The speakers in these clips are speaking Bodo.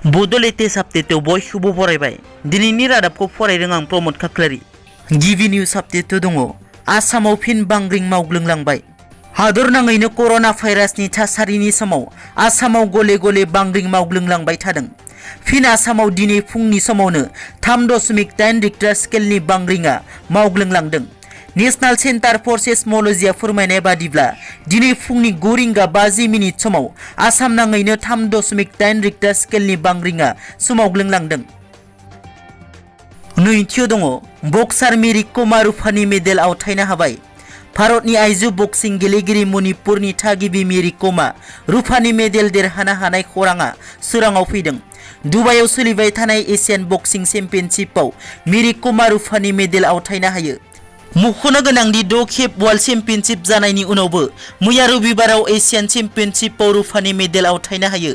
बड' लेटेस्ट आपडेटआव बयखौबो बरायबाय। दिनैनि रादाबखौ फरायदों आं प्रमद खाख्लारि। गिबि निउज आपडेट दङ। आसामाव फिन बांग्रिं मावग्लुंलांबाय। हादरनाङैनो कर'ना भाइरासनि थासारिनि समाव आसामाव गले गले बांग्रिं मावग्लुंलांबाय थादों। फिन आसामाव दिनै फुंनि समावनो 3.8 रिक्टार स्केलनि बांग्रिंआ मावग्लुंलांदों। नेशनेल सेन्टार फर सेस्मोलजिया फोरमायनाय बादिब्ला दिनै फुंनि 9:50 समाव आसाम नाङैनो 3.8 रिक्टार स्केलनि बांग्रिंआ सोमावग्लुंलांदों। नैथियाव दङ बक्सार मेरि कमा रुफानि मेडेल आवथायनो हाबाय। भारतनि आइजो बक्सिं गेलेगिरि मणिपुरनि थागिबि मेरि कमा रुफानि मेडेल देरहानो हानाय खौराङा सोराङाव फैदों। दुबाइआव सोलिबाय थानाय एशियान बक्सिं चेम्पियनशिपआव मेरि कमा रुफानि मेडेल आवथायनो हायो। मख'नो गोनांदि 6 खेब वर्ल्ड चेम्पियनशिप जानायनि उनावबो मैया रबिबाराव एशियान चेम्पियनशिपआव रुफानि मेडेल आवथायनो हायो।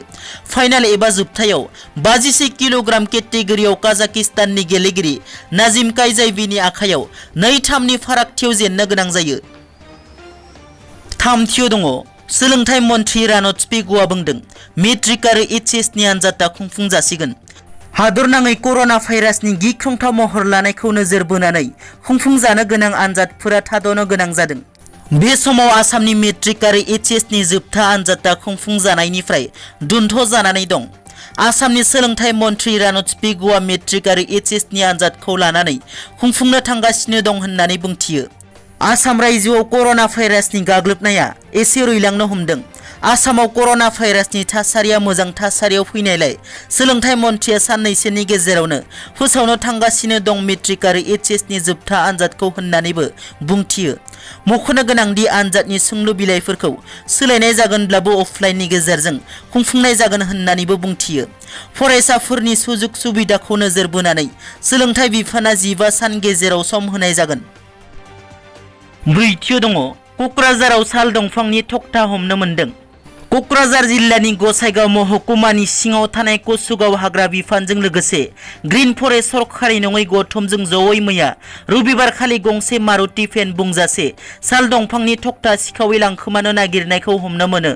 फाइनाल एबा जोबथायाव 56 किल'ग्राम केटेगरियाव काजाकिस्ताननि गेलेगिरि नाजिम काइजाइभिनि आखायाव 2-3नि फारागथियाव जेननो गोनां जायो। थामथियाव दङ सोलोंथाइ मन्थ्रि रानद पेगुआ बुंदों मेट्रिक आरो एचएसनि आनजादा खुंफुंजासिगोन। हादरनाङै कर'ना भाइरासनि गिख्रंथाव महर लानायखौ नोजोर बोनानै खुंफुंजानो गोनां आनजादफोरा थाद'नो गोनां जादों। बे समाव आसामनि मेट्रिक आरो एचएसनि जोबथा आनजादा खुंफुंजानायनिफ्राय दोनथ' जानानै दं। आसामनि सोलोंथाइ मन्थ्रि रानद पेगुआ मेट्रिक आरो एचएसनि आनजादखौ लानानै खुंफुंनो थांगासिनो दं होननानै बुंथियो। आसाम रायजोआव कर'ना भाइरासनि गाग्लोबनाया एसे रुइलांनो हमदों। आसामाव कर'ना भाइरासनि थासारिया मोजां थासारियाव फैनायलाय सोलोंथाइ मन्थ्रिया साननैसोनि गेजेरावनो फोसावनो थांगासिनो दं मेट्रिक आरो एचएसनि जोबथा आनजादखौ होननानैबो बुंथियो। मख'नो गोनांदि आनजादनि सोंलु बिलाइफोरखौ सोलायनाय जागोनब्लाबो अफलाइननि गेजेरजों खुंफुंनाय जागोन होननानैबो बुंथियो। फरायसाफोरनि सुजुग सुबिदाखौ नोजोर बोनानै सोलोंथाइ बिफाना 15 सान गेजेराव सम होनाय जागोन। ब्रैथियाव दङ क'क्राझाराव साल दंफांनि थखथा हमनो मोन्दों। क'क्राझार जिल्लानि गसाइगाव महकुमानि सिङाव थानाय कसुगाव हाग्रा बिफानजों लोगोसे ग्रीन फरेस्ट सरखारि नङै गौथुमजों जयै मैया रबिबारखालि गंसे मारुति भेन बुंजासे साल दंफांनि थखथा सिखावै लांखोमानो नागिरनायखौ हमनो मोनो।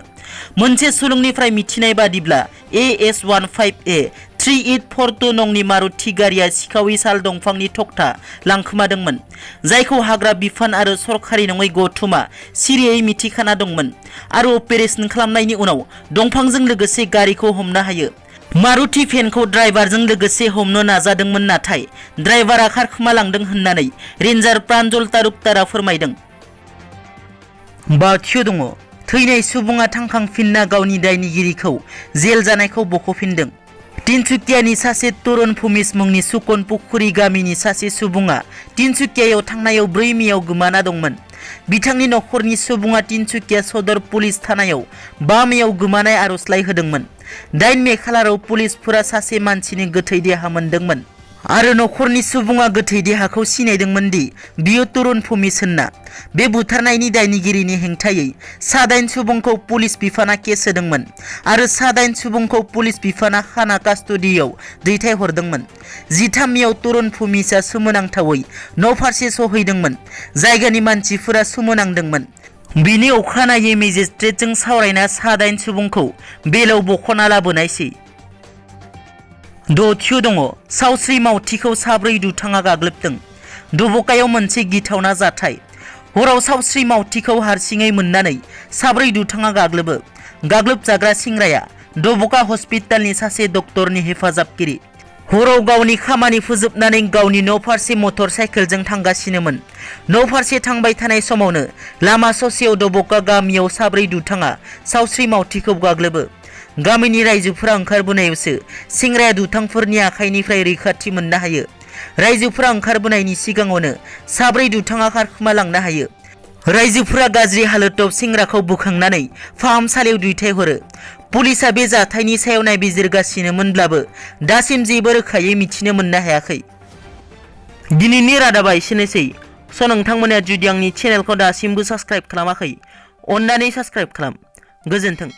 मोनसे सुलुंनिफ्राय मिथिनाय बादिब्ला AS15A 3842 नंनि मारुति गारिया सिखावै साल दंफांनि थखथा लांखोमादोंमोन, जायखौ हाग्रा बिफान आरो सरखारि नङै गौथुमा सिरियै मिथिखाना दंमोन आरो अपारेशन खालामनायनि उनाव दंफांजों लोगोसे गारिखौ हमनो हायो। मारुति भेनखौ ड्राइभारजों लोगोसे हमनो नाजादोंमोन, नाथाय ड्राइभारा खारखोमालांदों होननानै रेन्जार प्रान्जल तालुकदारा फोरमायदों। बाथियाव दङ थैनाय सुबुङा थांखांफिनना गावनि दायनिगिरिखौ जेल जानायखौ बख'फिनदों। तिनसुकियानि सासे तरुण भुमिस मुंनि सुकन पुखुरी गामिनि सासे सुबुङा तिनसुकियायाव थांनायाव 4 मेयाव गोमाना दंमोन। बिथांनि नखरनि सुबुङा तिनसुकिया सदर पुलिस थानायाव 5 मेयाव गोमानाय आर'जलाइ होदोंमोन। 8 मे खालाराव पुलिसफोरा सासे मानसिनि गोथै देहा मोनदोंमोन आरो नखरनि सुबुङा गोथै देहाखौ सिनायदोंमोन दि बियो तरुण भुमिस होनना। बे बुथारनायनि दायनिगिरिनि हेंथायै 7 सुबुंखौ पुलिस बिफाना केस होदोंमोन आरो 7 सुबुंखौ पुलिस बिफाना खाना कास्टडियाव दैथायहरदोंमोन। 13 मेयाव तरुण भुमिसआ सोमोनांथावै न' फारसे सहैदोंमोन। जायगानि मानसिफोरा सोमोनांदोंमोन। बिनि अखानायै मेजिस्ट्रेटजों सावरायना 7 सुबुंखौ बेलाव बख'ना लाबोनायसै। दथियाव दङ सावस्रि मावथिखौ 4 दुथाङा गाग्लोबदों। दबकायाव मोनसे गिथावना जाथाय। हराव सावस्रि मावथिखौ हारसिङै मोननानै 4 दुथाङा गाग्लोबो। गाग्लोबजाग्रा सेंग्राया दबका हस्पिटालनि सासे डक्टरनि हेफाजाबगिरि। हराव गावनि खामानि फोजोबनानै गावनि न' फारसे मटर साइकेलजों थांगासिनोमोन। न' फारसे थांबाय थानाय समावनो लामा ससेयाव दबका गामियाव 4 दुथाङा सावस्रि मावथिखौ गाग्लोबो। गामिनि रायजोफोरा ओंखारबोनायावसो सेंग्राया दुथांफोरनि आखाइनिफ्राय रैखाथि मोननो हायो। रायजोफोरा ओंखारबोनायनि सिगाङावनो 4 दुथाङा खारखोमालांनो हायो। रायजोफोरा गाज्रि हालोदाव सेंग्राखौ बोखांनानै फाहामसालियाव दैथायहरो। पुलिसआ बे जाथायनि सायाव नायबिजिरगासिनोमोनब्लाबो दासिम जेबो रोखायै मिथिनो मोननो हायाखै। दिनैनि रादाबा एसेनोसै। नोंथांमोना जुदि आंनि चेनेलखौ दासिमबो साबस्क्राइब खालामाखै, अन्नानै साबस्क्राइब खालाम। गोजोन्थों।